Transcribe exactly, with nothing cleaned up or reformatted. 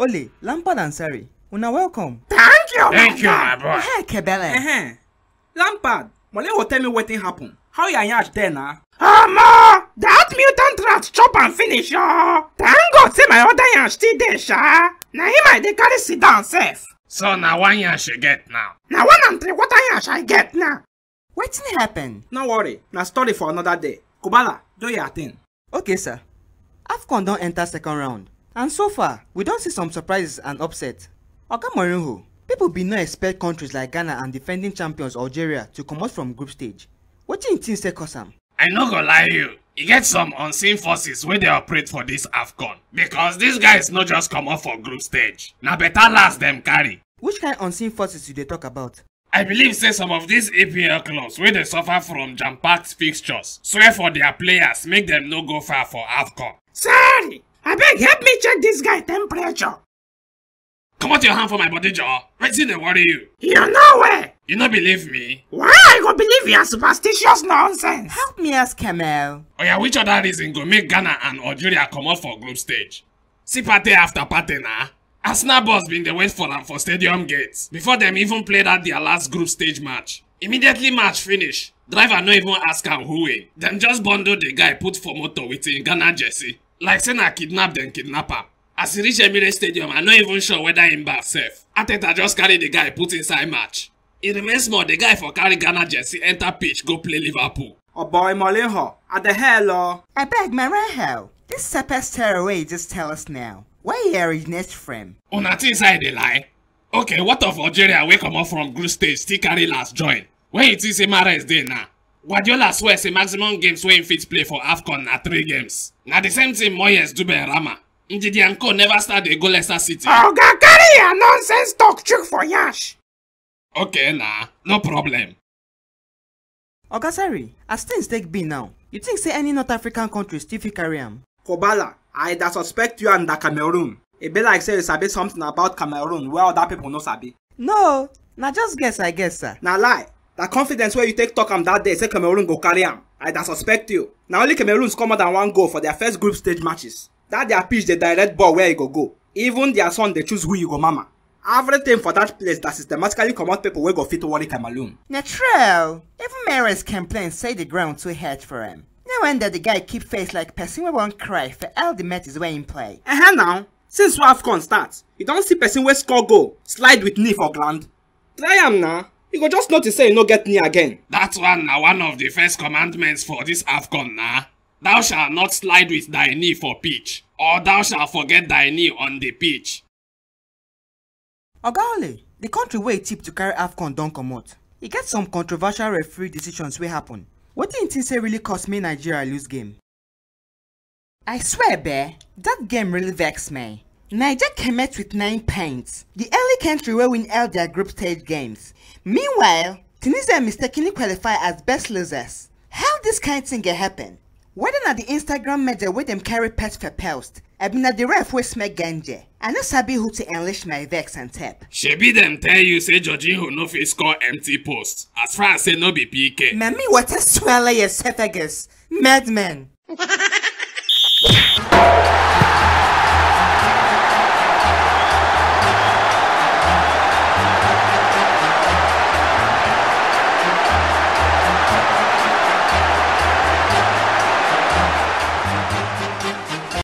Ole, Lampard and Sarri, una welcome. Thank you, Thank you, my boy. Hey, Kebele. Ehen. Lampard, Mourinho tell me wetin happen. How your yansh there na? Omo, that mutant rat chop and finish oh. Thank God say my other yansh still dey sha. Na him I dey carry sit down sef. So na one yansh you get now. Na one and three quarter yansh I get now. Wetin happen? No worry, na story for another day. Kubala, do your thing. Okay, sir. AFCON don enter second round, and so far, we don see some surprises and upset. Oga Mourinho, people bin no expect countries like Ghana and defending champions Algeria to comot from group stage. Wetin you think say cause am? I no go lie you, e get some unseen forces wey dey operate for dis AFCON, because dis guys no just comot for group stage, na better last dem carry. Which kind unseen forces you dey talk about? I believe say some of these E P L clubs wey dey suffer from jam-packed fixtures swear for their players make dem no go far for AFCON. Sorry, abeg help me check this guy temperature. Comot your hand for my body, Joe. Wetin dey worry you? You know where? You no believe me? Why I go believe your superstitious nonsense? Help me ask Kamel. Oya, which other reason go make Ghana and Algeria comot for group stage? See party after party na. Arsenal boss bin dey wait for am for stadium gate before dem even play that their last group stage match. Immediately match finish, driver no even ask am who win. Dem just bundle the guy put for motor with him Ghana jersey. Like say na kidnap dem kidnap am. As e reach Emirates Stadium, I no even sure whether him baff sef. Arteta just carry the guy put inside match. E remain small, the guy for carry Ghana jersey enter pitch go play Liverpool. Oh boy, Mourinho, at the hell oh. I beg my right hell. This sepes terror wey you just tell us now, where e originate from? Una think say I dey lie? Okay, what of Algeria wey comot from group stage still carry last join? Where you think say Mahrez dey now? Guardiola swear say maximum games wey im fit play for AFCON na three games. Na the same thing Moyes do Benrahma. Ndidi and co never start dey go Leicester City. Oga, carry your nonsense talk chook for yansh. Okay na, no problem. Oga Sarri, as things take be now, you think say any North African country still fit carry am? Kobala, I da suspect you and da Cameroon. E be like say you sabi something about Cameroon wey other people no sabi. No, na just guess I guess, sir. Na lie. That confidence wey you take talk am that day say Cameroon go carry am, I da suspect you. Na only Cameroon score more than one goal for their first group stage matches. That their pitch dey direct ball where e go go. Even their son dey choose who you go mama. Everything for that place that systematically comot people wey go fit worry Cameroon. Na true. Even Mahrez complain say the ground too hard for him. Now when that the guy keep face like person wey wan cry for all the matches wey him play. Uh-huh now. Since wey AFCON start, you don see person wey score goal, slide with knee for ground? Try am na, you go just notice say you no get knee again. That one na one of the first commandments for this AFCON na. Thou shalt not slide with thy knee for pitch, or thou shalt forget thy knee on the pitch. Oga Ole, the country wey tip to carry AFCON don comot. E get some controversial referee decisions wey happen. Wetin you think say really cause make Nigeria lose game? I swear, be that game really vex me. Niger came out with nine points, the only country wey win all their group stage games. Meanwhile, Tunisia mistakenly qualify as best losers. How this kind thing get happen? Whether na the Instagram media wey dem carry pet for post, I be na the ref wey smell ganja. I no sabi who to unleash my vex and tap. Shebi dem tell you say Jorginho no fit score empty post, as far as say no be P K. Mami water swallow your esophagus, madman.